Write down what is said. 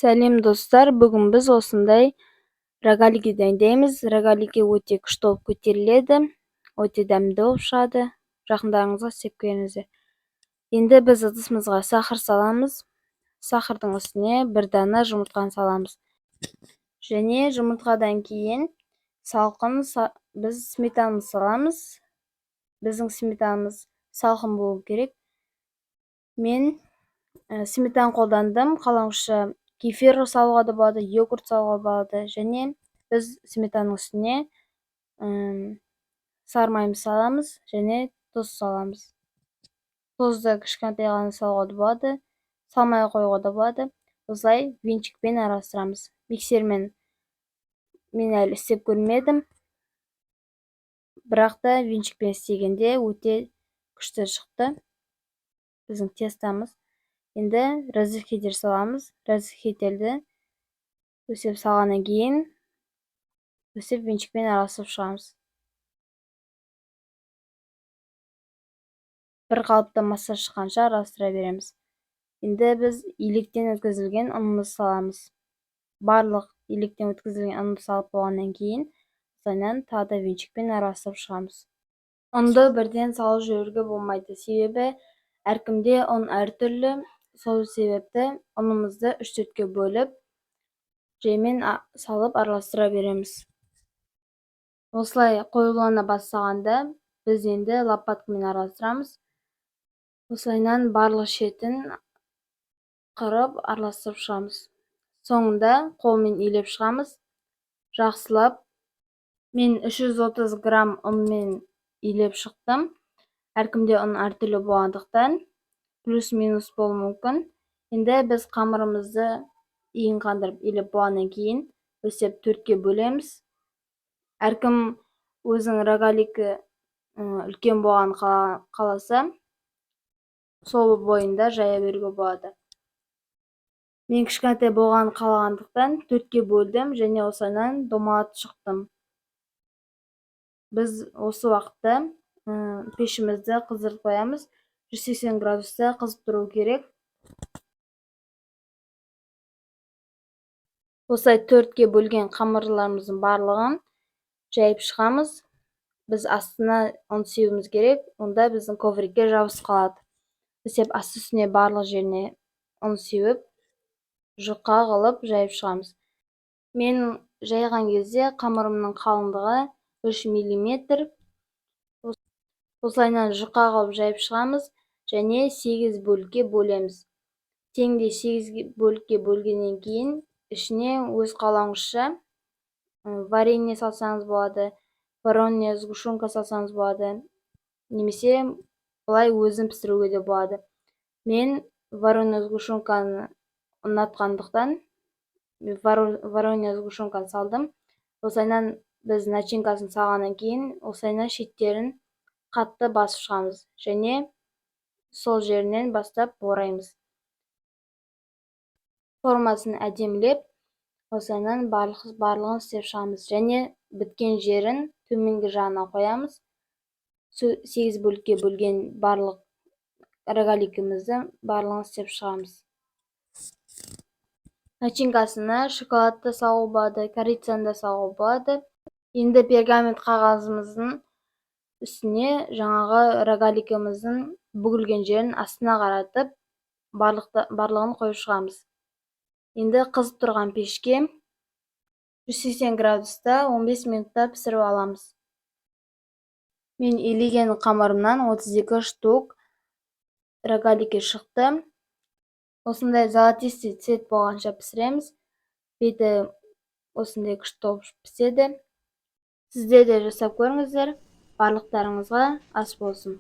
Сәлем, достар! Бүгін біз осындай рогалики дайындаймыз. Рогалики өте күшті болып көтеріледі, өте дәмді болып шығады. Жақындарыңызға істеп көріңіздер. Енді біз ыдысымызға сахар саламыз. Сахардың үстіне бір дана жұмыртқаны саламыз. Және жұмыртқадан кейін салқын біз сметананы саламыз. Біздің сметанамыз салқын болу керек. Мен сметана қолдандым. Қалауыңызша кефир салуға да болады, йогурт салуға болады. Және біз сметананың үстіне сары маймызды саламыз және тұз саламыз. Тұзды кішкентай ғана салуға да болады, салмай қоюға да болады. Осылай венчикпен араластырамыз. Миксермен мен әлі істеп көрмедім, бірақ та венчикпен істегенде өте күшті шықты біздің тестомыз. Енді разрыхлитель саламыз. Разрыхлительді өстіп салғаннан кейін өстіп венчикпен араластырып шығамыз. Бір қалыпты масса шыққанша араластыра береміз. Енді біз електен өткізілген ұнымызды саламыз. Барлық електен өткізілген ұнды салып болғаннан кейін осылайынан тағы да венчикпен араластырып шығамыз. Ұнды бірден салып жіберуге болмайды, себебі әркімде ұн әртүрлі. Сол себепті ұнымызды 3-4-ке бөліп, жаймен салып араластыра береміз. Осылай қоюлана бастағанда біз енді лопаткамен араластырамыз. Осылайынан барлық шетін қырып, араластырып шығамыз. Соңында қолмен илеп шығамыз жақсылап. Мен 330 грамм ұнмен илеп шықтым. Әркімде ұн әртүрлі болғандықтан, плюс минус болуы мүмкін. Енді біз қамырымызды иін қандырып, илеп болғаннан кейін өстіп төртке бөлеміз. Әркім өзінің рогаликі үлкен болғанын қаласа, сол бойында жая беруге болады. Мен кішкентай болғанын қалағандықтан, төртке бөлдім және осылайынан домалатып шықтым. Біз осы уақытта пешімізді қыздырып қоямыз. 180 градуста қызып тұру керек. Осылай төртке бөлген қамырларымыздың барлығын жайып шығамыз. Біз астына ұн себуіміз керек, онда біздің коврикке жабысып қалады. Істеп, асты үстіне, барлық жеріне ұн сеуіп, жұқа қылып жайып шығамыз. Мен жайған кезде қамырымның қалыңдығы 3 миллиметр. Осылайынан жұқа қылып жайып шығамыз және сегіз бөлікке бөлеміз. Теңдей сегіз бөлікке бөлгеннен кейін ішіне өз қалауыңызша варенье салсаңыз болады, вареная сгущенка салсаңыз болады немесе былай өзін пісіруге де болады. Мен вареная сгущенканы ұнатқандықтан, вареная сгущенканы салдым. Осылайынан біз начинкасын салғаннан кейін осылайынан шеттерін қатты басып шығамыз және сол жерінен бастап ораймыз. Формасын әдемілеп, осылайынан барлығын істеп шығамыз және біткен жерін төменгі жағына қоямыз. Сегіз бөлікке бөлген барлық рогаликімізді барлығын істеп шығамыз. Начинкасына шоколадты салуға болады, корицаны да салуға болады. Енді пергамент қағазымыздың үстіне жаңағы рогаликіміздің бүгілген жерін астына қаратып, барлығын қойып шығамыз. Енді қызып тұрған пешке 180 градуста 15 минутта пісіріп аламыз. Мен илеген қамырымнан 32 штук рогалики шықты. Осындай золотистый цвет болғанша пісіреміз. Беті осындай күшті болып піседі. Сіздер де жасап көріңіздер. Барлықтарыңызға ас болсын!